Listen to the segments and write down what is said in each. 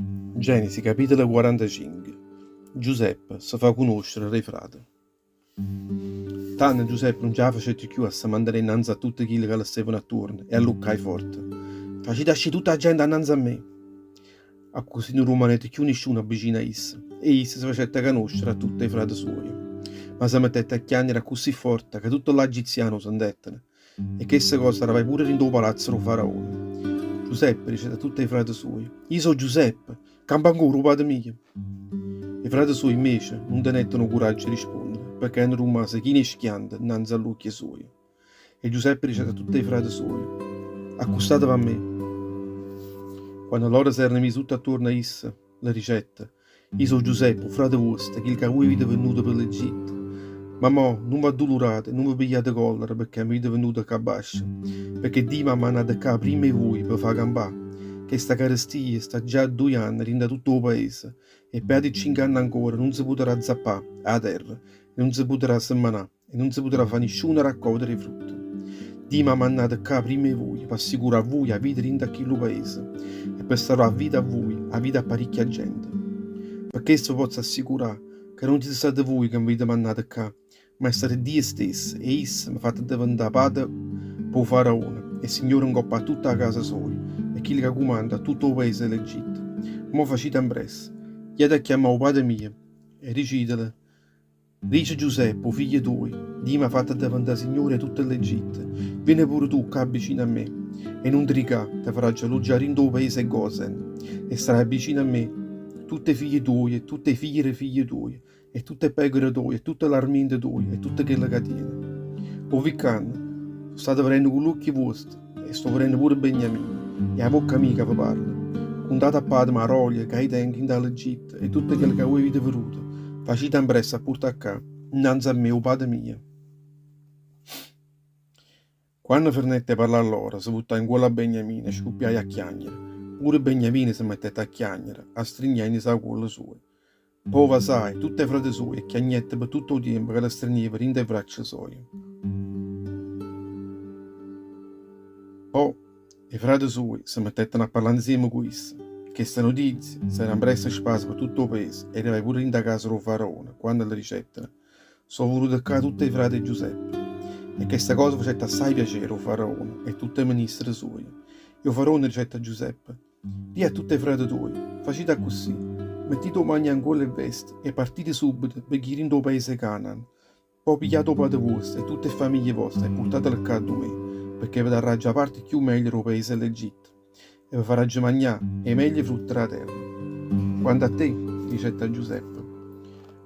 Genesi capitolo 45 Giuseppe se fa cunoscere d' 'e frate. Tanno Giuseppe nun ce 'a facette cchiù a se mantenè 'nnanze a tutte chille ca le stevano attuorno e alluccaje forte, Facite ascì tutta 'a gente 'a 'nnanze a me! Accussì nun rummanette cchiù nisciuno vicino a isso e isso se facette canoscere a tutte 'e frate suoje. Ma se mettette a chiagnere accussì forte ca tutte ll'agiziane 'o sentetteno. E chesta cosa arrevaje pure dint' 'o palazzo d' 'o faraone. Giuseppe dicette a tutte 'e frate suoje, Io so' Giuseppe, campa ancora 'o pate mio? E frate suoje invece nun tenetteno 'o curaggio 'e risponnere, pecché erano rummase chine 'e schianto 'nnanze a ll'uocchie suoje. E Giuseppe dicette a tutte 'e frate suoje, Accustateve a me. Quanno loro s'erano mise tutte attuorno a isso, le dicette, Io so' Giuseppe, 'o frate vuosto, chillo ca vuje avite vennuto pe l'Egitto. Ma mo, nun v'addulurate, nun ve pigliate collera pecché m'avite vennuto ccà abbascio, pecché Dio m'ha mannato ccà primma 'e vuje pe fa campà. Chesta carestia sta già 'a duje anne dint' 'a tutto 'o paese, e pe ati cinche anne ancora nun se putarà zappà 'a terra e nun se putarà semmenà. E nun se putrà fà nisciuna raccolta d' 'e frutte. Dio m'ha mannato ccà primma 'e vuje p'assicurà a vuje 'a vita dint' a chillu paese e pe salvà 'a vita a vuje, 'a vita a paricchia gente. Pe chesto ve pozzo assicurà ca nun site state vuje ca m'avite mannato ccà, ma è stato Dio stesso e isso m'ha fatto diventà pate p' 'o Faraone e signore 'ncopp' a tutta 'a casa soja e chillo ca cumanda a tutto 'o paese 'e l'Egitto. Mò facite ampressa, jate a chiammà 'o pate mio e dicitele, Dice Giuseppe, 'o figlio tuojo, Dio m'ha fatto addeventà signore 'e tutto l'Egitto, viene pure tu ccà vicino a me, e nun tricà, te farraggio alluggià dint' 'o paese 'e Gosen, e starai vicino a me, tutt' 'e figlie tuoje e tutt' 'e figlie d' 'e figlie tuoje, e tutt' 'e pecore toje e tutte l'armiente tuoje e tutto chello ca tiene. O vi ccanno, state vedenno cu ll'uocchie vuoste, e sto vedenno pure Beniamino, e 'a vocca mia ca ve parla. Cuntate a pàtemo 'a rolia ca io tengo 'int'a l'Egitto e tutto chello ca vuje avite veduto, facite ampressa a purtà ccà, 'nnanze a me, 'o pate mio. Quanno fernette 'e parlà lloro, se vuttaje 'ncuollo a Beniamino e scuppiaje a chiagnere. Pure Beniamino se mettette a chiagnere, astrignennese 'o cuollo suojo. Po' 'o vasaje, tutt' 'e frate suoje e chiagnette pe tutto 'o tiempo ca l'astregneva dint' 'e vraccia soje. Po' 'e frate suoje se mettettero a parlà 'nzieme cu isso. Chesta nutizia s'era ampressa spasa pe tutto 'o paese e arrivaje pure dint' 'a casa d' 'o faraone, quanno le dicettero, So' venute ccà tutt' 'e frate 'e Giuseppe. E chesta cosa facette assaje piacere 'o faraone e tutt' 'e ministre suoje. E 'o faraone dicette a Giuseppe, Dì a tutt' 'e frate tuoje, Facite accussì, mettite 'o magnà 'ncuollo 'e veste e partite subito pe ghì dint' 'o paese 'e Canaan. Po' pigliate 'o pate vuosto e tutt' 'e ffamiglie voste e purtatele ccà addu me, pecché ve darraggio 'a parte cchiù meglio d' 'o paese 'e l'Egitto e ve farraggio magnà 'e meglie frutte d' 'a terra. Quanto a te, dicette a Giuseppe,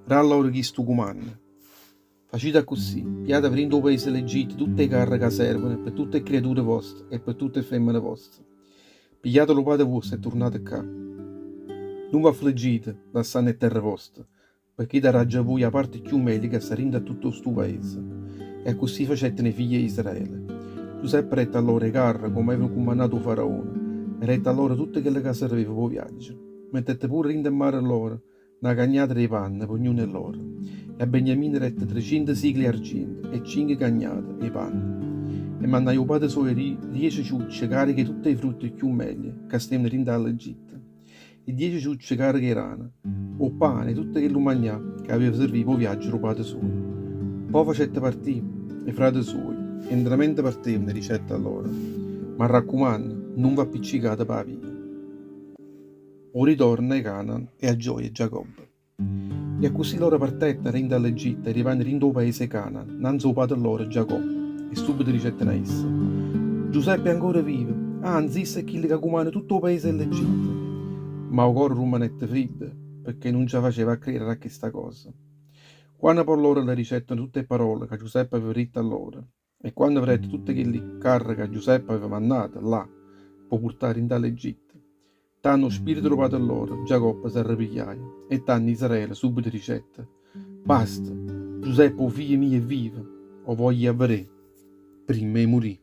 dà a lloro chistu cumanno, Facite accussì, pigliateve dint' 'o paese 'e l'Egitto tutt' 'e carre ca servono pe tutt' 'e criature voste e pe tutt' 'e femmene voste. Pigliate lu pate vuosto e turnate ccà. Nun v'affliggite lassanno 'e terre voste, pecché io darraggio a vuje 'a parte cchiù meglio ca sta dint' a tutto stu paese. E accussì facettero 'e figlie 'e Israele. Giuseppe dette a loro 'e carre comme aveva cummannato 'o Faraone, e dette a loro tutto chello ca serveva p' 'o viaggio. Mettette pure dint' 'e mmane loro Na cagnata d' 'e panne p'ognuno 'e loro, e a Beniamino dette treciento sicli 'e argiento e cinche cagnate 'e panne. E mannaje 'o pate suojo diece ciucce cariche 'e tutt' 'e frutte cchiù meglie ca stevano dint' 'a ll'Egitto, e diece ciucce cariche 'e rana, 'o ppane e tutto chello magnà ca aveva servì p' 'o viaggio d' 'o pate suojo. Po' facette partì 'e frate suoje, e 'ntramente partevano dicette a loro, M'arraccumanno, nun v'appiccicate p' 'a via. 'O ritorno 'e Canaan e 'a gioia 'e Giacobbe. E accussì loro partettero 'a dint' 'a ll'Egitto e arrivajeno dint' 'o paese 'e Canaan, 'nnanze 'o pate lloro Giacobbe, e subito dicettero a isso, Giuseppe è ancora vivo, anzi isso è chillo ca cumanna tutto 'o paese 'e ll'Egitto. Ma 'o core rummanette friddo, pecché nun ce 'a faceva a credere a chesta cosa. Quanno po' loro le dicettero tutte 'e parole ca Giuseppe aveva ditto a loro, E quanno vedette tutte chelli carre ca Giuseppe aveva mannato là p' 'o purtà dint' 'a ll'Egitto, tanno 'o spirito d' 'o pate lloro, Giacobbe, s'arrepigliaje, e tanno Israele subito dicette, Basta! Giuseppe 'o figlio mio è vivo, 'o voglio ì a vedé primma 'e murì.